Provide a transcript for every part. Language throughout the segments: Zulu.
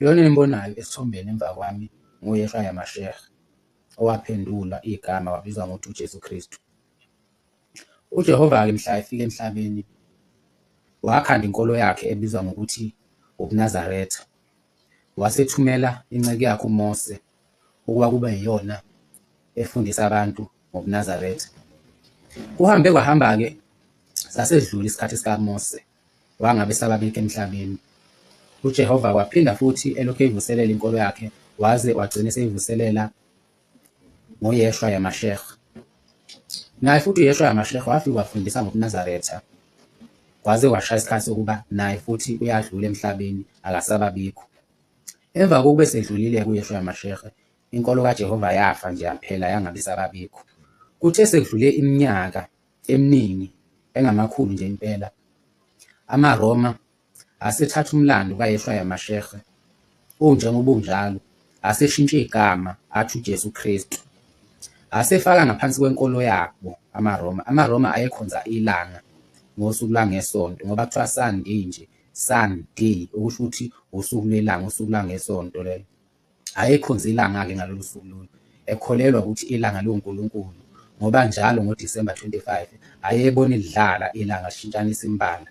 Lona enimbonayo esithombeni emva kwami nguYeshua HaMashiach, owaphendula igama wabizwa ngokuthi uJesu Kristu. UJehova-ke mhla efika emhlabeni wakhanda inkolo yakhe ebizwa ngokuthi ubuNazaretha, wasethumela inceku yakhe uMose ukuba kube yiyona efundisa abantu ngobuNazaretha. Kuhambe kwahamba-ke sasedlula isikhathi sikaMose, wangabe esababikho emhlabeni. UJehova waphinda futhi elokhu eyivuselela inkolo yakhe waze wagcina eseyivuselela ngoYeshua yaMashiach. Naye futhi uYeshua yaMashiach wafika wafundisa ngobuNazaretha kwaze kwashaya isikhathi sokuba naye futhi uyadlula emhlabeni akasababikho. Emva kokube sedlulile kuYeshua yaMashiach, inkolo kaJehova yafa nje yaphela yangabe isababikho. Kuthe sekudlule iminyaka eminingi engamakhulu nje impela, amaRoma asethatha umlando kaYeshua yaMashiach unjengoba unjalo, aseshintsha igama athi uJesu Kristu. Asefaka ngaphansi kwenkolo yabo amaRoma. AmaRoma ayekhonza ilanga ngosuku lwangeSonto ngoba kuthiwa Sunday nje, Sunday okusho ukuthi usuku lwelanga, usuku lwangeSonto lelo. Ayekhonza ilanga-ke ngalolu suku lolu, ekholelwa ukuthi ilanga liwuNkulunkulu ngoba njalo ngoDisemba 25 ayebona lidlala ilanga lishintshanisa imibala.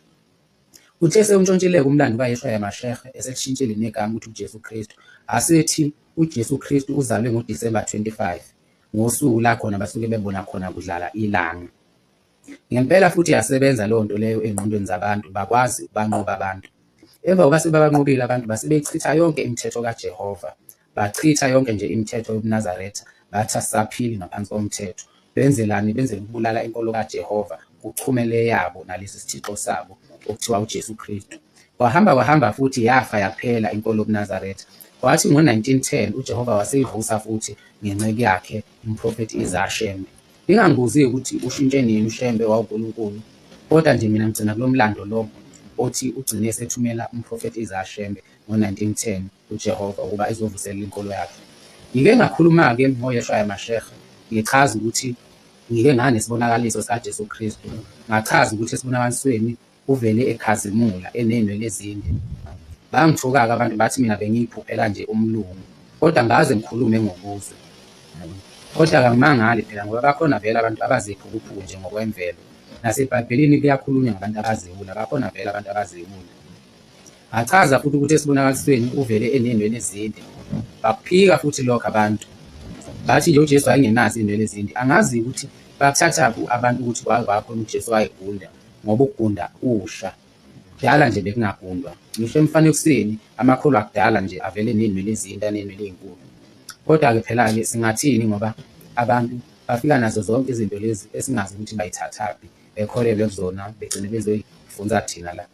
Uthe sewuntshontshile-ke umlando kaYeshua yaMashiach eselishintshile negama ukuthi uJesu Kristu, asethi uJesu Kristu uzalwe ngoDisemba 25 ngosuku la khona basuke bebona khona kudlala ilanga. Ngempela futhi yasebenza leyo nto leyo ey'ngqondweni zabantu, bakwazi ukubanqoba abantu. Emva kokuba sebebanqobile abantu base beyichitha yonke imithetho kaJehova, bachitha yonke nje imithetho yobuNazaretha, bathi asisaphili ngaphansi komthetho. Benzelani? Benzela ukubulala inkolo kaJehova, kuchume le yabo nalesi sithixo sabo okuthiwa uJesu Kristu. Kwahamba kwahamba futhi yafa yaphela inkolo yobuNazaretha. Kwathi ngo-1910 uJehova waseyivusa futhi ngenceku yakhe umprofethi Isaiah Shembe. Ningangibuzi ukuthi ushintshe nini uShembe wawuNkulunkulu, kodwa nje mina ngigcina kulo mlando lo othi ugcine esethumela umprofethi Isaiah Shembe ngo-1910 uJehova ukuba ezovuselela inkolo yakhe. Ngike ngakhuluma-ke ngoYeshua yaMashiach, ngichaza ukuthi ngike nganesibonakaliso sikaJesu Kristu, ngachaza ukuthi esibonakalisweni uvele ekhazimula enenwele ezinde. Bangithuka-ke abantu bathi mina bengiyiphuphela nje umlungu, kodwa ngaze ngikhulume ngobuzwe. Kodwa kangimangali phela ngoba bakhona vele abantu abaziphukuphuku nje ngokwemvelo. NaseBhayibhelini kuyakhulunywa ngabantu abaziwula, bakhona vele abantu abaziwula. Ngachaza futhi ukuthi esibonakalisweni uvele enenwele ezinde. Bakuphika futhi lokho abantu. Bathi nje uJesu wayengenazo izinwele ezinde. Angazi ukuthi bakuthathaphi abantu ukuthi kwake kwakhona uJesu wayegunda ngoba ukugunda usha. Kudala nje bekungagundwa. Ngisho emfanekisweni amakholwa akudala nje avele nezinwele ezinde anenwele ezinkulu. Kodwa-ke phela-ke singathini ngoba abantu bafika nazo zonke izinto lezi esingazi ukuthi bayithathaphi bekholelwe kuzona begcine bezoyifunza thina la.